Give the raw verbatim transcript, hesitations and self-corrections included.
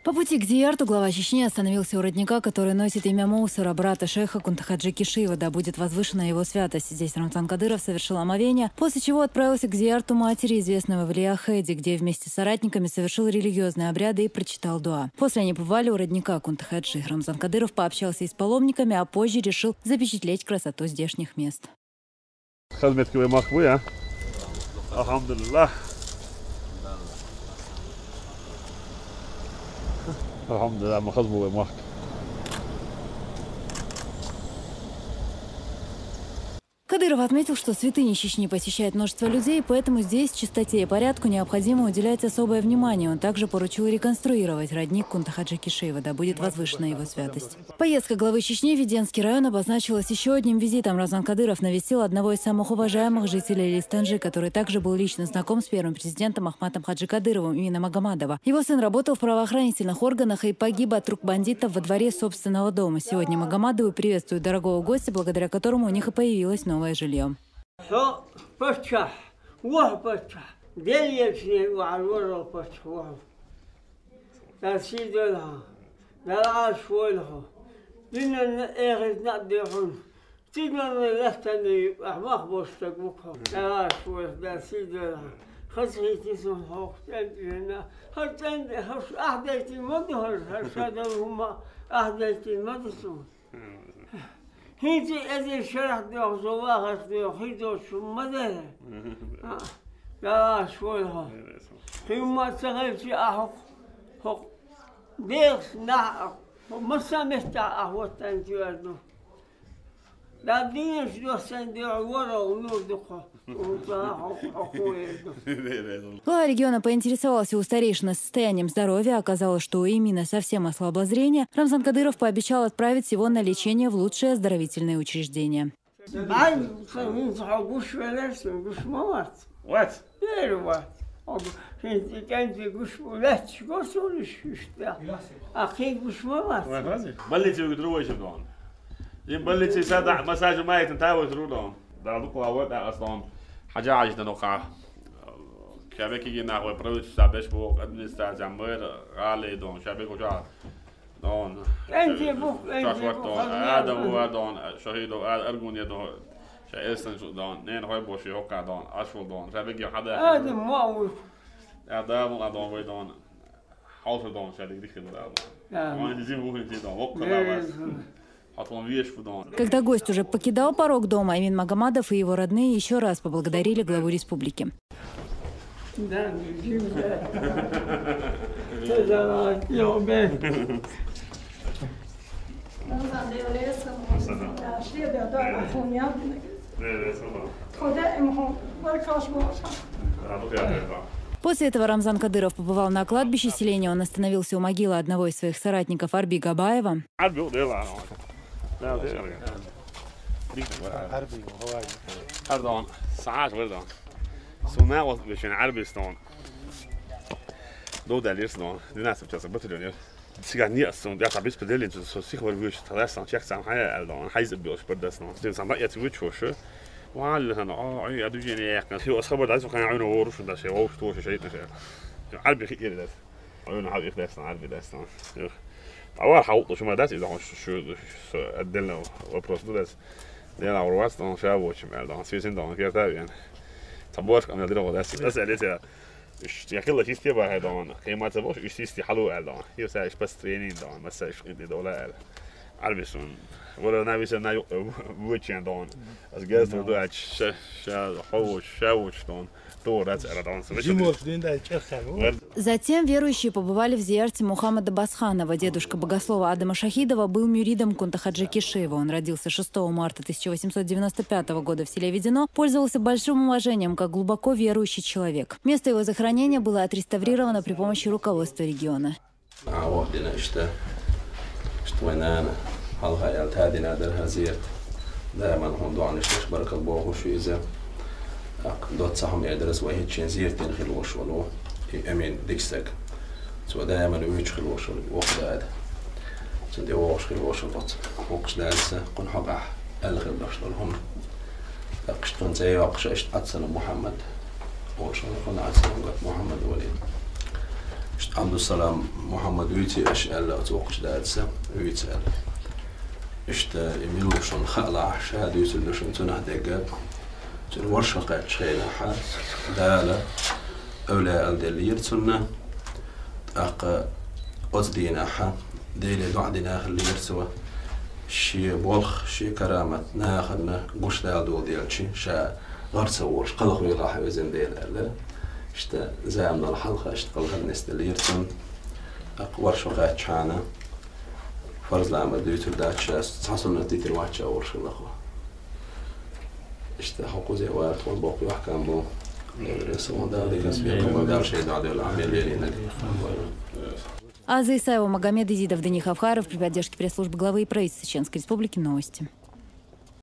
По пути к Зиярту глава Чечни остановился у родника, который носит имя Мусора, брата шейха Кунтахаджи Кишиева, да будет возвышена его святость. Здесь Рамзан Кадыров совершил омовение, после чего отправился к Зиярту матери известного валия Хеди, где вместе с соратниками совершил религиозные обряды и прочитал дуа. После они побывали у родника Кунтахаджи. Рамзан Кадыров пообщался и с паломниками, а позже решил запечатлеть красоту здешних мест. Хазмет киве махбу я. Алхамдулиллах. Алхамдулиллах, махазбу махк. Кадыров отметил, что святыни Чечни посещает множество людей, поэтому здесь чистоте и порядку необходимо уделять особое внимание. Он также поручил реконструировать родник Кунтахаджи Кишиева, да будет возвышена его святость. Поездка главы Чечни в Веденский район обозначилась еще одним визитом. Рамзан Кадыров навестил одного из самых уважаемых жителей Листанжи, который также был лично знаком с первым президентом Ахматом Хаджи Кадыровым, Эмина Магомадова. Его сын работал в правоохранительных органах и погиб от рук бандитов во дворе собственного дома. Сегодня Магомадовы приветствуют дорогого гостя, благодаря которому у них и появилось новое жилье. Хьо паччахь, вахь паччахь, Дела елчане вахьар вара паччахь вахьу. Дар сий дойла хьо, Дала Ӏаш войла хьо. Динанна эхезна а дехьун. Цигана латтанна юкъахь мах бош стаг ву хьо. Ӏаш войла, Дар сий дойла хьо. Хаза хийти сон хьох цӀен тӀена. ХӀара цӀен тӀе хӀаш ахь дайтина ма ду хӀара, хӀара ша дала хӀума ахь дайтина ма ду сон. ХӀинца эзар шарахь доьху, со вахарх доьху, хир доцу ма дара. Далаш вой хьо. Хима ца хилчи а хьо, хьо дехаш нах а, хьо масса меттахь а хӀоттан тиар ду. Да динаш досан деху, ворал нур ду хьо. Глава региона поинтересовался у старейшины состоянием здоровья. Оказалось, что у Эмина совсем ослабло зрение. Рамзан Кадыров пообещал отправить его на лечение в лучшее оздоровительное учреждение. Больница сада массажа маятан тавой трудом. Да, ну, кого так, а что он? Хьаджа Хьаджи, ну, ка. Шабеки гинах вай правительство беш бу, администрация, мэр, гӀале дон, шабек уча. Дон. Энди бу, энди бу, Шашват дон, Адам вар дон, Шахидов, Аргуне дон, ша Эстан шу дон, нен хой боши хокка дон, Ашвал дон, шабеки хада. Адам ма у. Адам ма дон вай дон. Хьалша дон, шабек дихи дон. Он зим бухин ти дон, вокка дон. Когда гость уже покидал порог дома, Эмин Магомадов и его родные еще раз поблагодарили главу республики. После этого Рамзан Кадыров побывал на кладбище селения. Он остановился у могилы одного из своих соратников Арби Габаева. Ардон, сагӀаш вердон. Суна вот вешен Арбистон. Додалирс дон. Двенадцать часов батальонер. Сигар не сон, я табис поделин, что сих вар виш таласан, чек сам хая алдон, хайз бил шпардасан. Дин сам я цвич хош. Валлахи, о, ой, я движение я. Хио асхабар дас хан айна ворушун дас, я вовш тош шайт наше. Арби хиир дас. Ойна хьал их дастан, Арби дастан. Авар хьал тӀу шума дац, иза хьон шу отдельно вопрос ду дац. Дена урвац, тон ша вочим, аьлла, свисин дон, керта вен. Табуаш кам дира гъо дац, дац, аьлла, я хила чисте бар хай дон, кема ца бош, иш чисте хьалу, аьлла. Ё са иш построение дон, масса иш къинти дола, аьлла. Арби сун. Вала нависа на вочен дон. Аз газ ту дач, ша, ша, ховуч, ша вуч дон. Затем верующие побывали в зиярте Мухаммада Басханова. Дедушка богослова Адама Шахидова был мюридом Кунта-Хаджи Кишиева. Он родился шестого марта тысяча восемьсот девяносто пятого года в селе Ведено, пользовался большим уважением как глубоко верующий человек. Место его захоронения было отреставрировано при помощи руководства региона. Ӏа вахь дина иштта, иштта вай нана хьалха аьлла, та дина дара хӀара зерат. Даиман хӀун доӀанаш деш баркал бохуш ву иза. ТӀаккха доцца хӀама эр дара, вай хӀинччен зерат дина хила волуш волу и Эмин дика стаг. Цо даиман вуьйцуш хила волуш волу воккха дада. Цунна тӀе вогӀуш хила волуш волу оцу воккхачу дадаса кхунна хьокъахь аьлла хила долуш долу хӀума. ТӀаккха иштта кхунна цӀе йоккхуш, иштта Ӏаццана Мухьаммад. Олуш хьуна Ӏаццана Мухьаммад валийна. Ӏабдуссалам Мухьаммад вуьйций аша аьлла, оцу воккхачу дадас вуьйцу аьлла. Иштта и мила ву шуна хаалахь, ша дуьйцург ду шуна цунах дерг. Цуьнан варшах кхаьччу хенахь Дала эвлаяалла деллера цунна. ТӀаккха оцу дийнахь Деле доӀа дина хиллера цо. Шен болх, шен карамат нахана гуш Дала доладелча, ша гӀар ца волуш, кхалхавелахь, везан Дела, аьлла. Иштта заманал хьалха иштта кхалхар нисделлера цунна. ТӀаккха варшах кхаьччахьана, фарз ламаз дуьйцур дац ша, цхьа суннат дитина вац ша волуш хилла кхо. Иштта хьо кхузе вара тхуна боккха йохкам бу. Эвлаяалла Дала диканца бекхам бу, Дала шен доӀа делла Ӏамал лелийнарг. Аза Исаева, Магомед Изидов, Дани Хавхаров при поддержке пресс-службы главы и правительства Чеченской Республики. Новости.